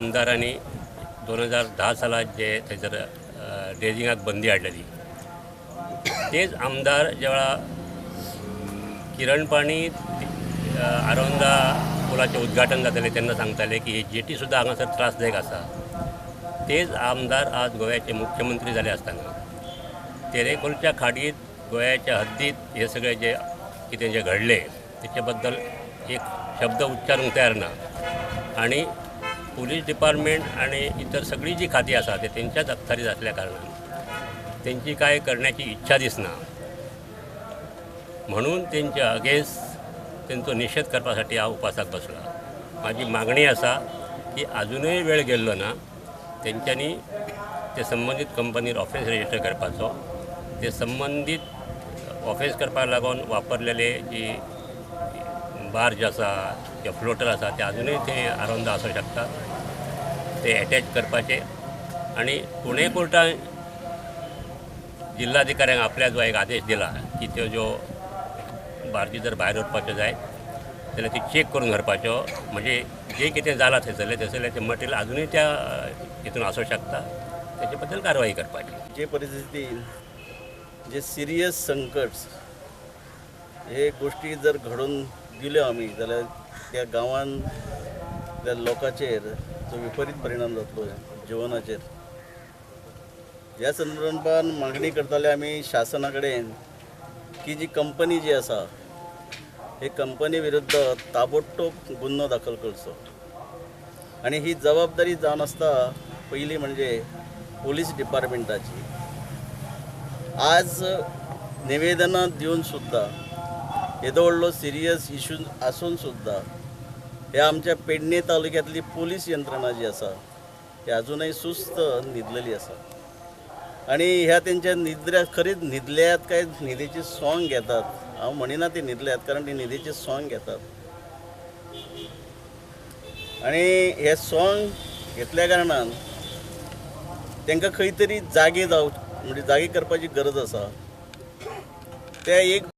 आमदारांनी 2010 सालात जे थंयसर ड्रेजिंगाक बंदी हाडलेली, तेच आमदार ज्या वेळा किरणपाणी आरोंदा पुलाचें उद्घाटन जातालें तेन्ना सांगताले की ही जेटी सुद्दां हांगासर त्रासदायक आसा. तेच आमदार आज गोव्याचे मुख्यमंत्री जाले आसतना तेरेखोलच्या खाडीत गोव्याच्या हद्दीत हे सगळे जे कितें जें घडलें तेचे बद्दल एक शब्द उच्चारूंक तयार ना. आनी पुलीस डिपार्टमेंट आनी इतर सगळी जी खाती आसा ते तेंच्याच अखत्यारीत आसल्या कारणान तेंची काय करण्याची इच्छा दिसना, म्हणून तेंच्या अगेन्स्ट तेंचो निशेध करपासाठी हांव उपासाक बसला. म्हाजी मागणी आसा की आजुनूय वेळ गेल्लो ना, तेंच्यांनी ते संबंदीत कंपनीर ऑफेन्स रजिस्टर करपाचो, ते संबंदीत ऑफेन्स करपाक लागून वापरलेले जी बार्ज आसा किंवा फ्लोटर आसा ते आजुनूय थंय आरोंदा आसूं शकता, ते एटॅच करपाचे. आनी पुणे कोर्टान जिल्हाधिकाऱ्यांक आपल्या जो एक आदेश दिला की त्यो ज्यो बार्जी जर भायर व्हरपाच्यो जाय जाल्यार ती चॅक करून व्हरपाच्यो, म्हणजे जें कितें जालां थंयसरलें थंयसरलें तें मटेरियल आजुनूय त्या हितून आसूं शकता, तेचे बद्दल कारवाई करपाची. जे परिस्थितीन जे सिरियस संकट हे गोष्टी जर घडोवन दिल्यो आमी जाल्यार त्या गांवान त्या लोकांचेर जो विपरीत परिणाम जातलो जिवनाचेर. ह्या संदर्भान मागणी करताले आमी शासना कडेन की जी कंपनी जी आसा हे कंपनी विरुद्ध ताबडतोब गुन्हो दाखल करचो आनी ही जबाबदारी जावन आसता पयली म्हणजे पोलीस डिपार्टमेंटाची. आज निवेदनां दिवन सुद्दां येदो व्हडलो सिरियस इशू आसून सुद्दां ह्या आमच्या पेडणे तालुक्यांतली पोलीस यंत्रणा जी आसा ती आजुनूय सुस्त न्हिदलेली आसा आनी ह्या तेंच्या निद्र्या खरीच न्हिदल्यात काय न्हिदेची सोंग घेतात, हांव म्हणिना ती न्हिदल्यात कारण ती न्हिदेची सोंग घेतात आनी हे सोंग घेतल्या कारणान तांकां खंय तरी जागे जावं म्हणजे जागे करपाची गरज आसा. ते एक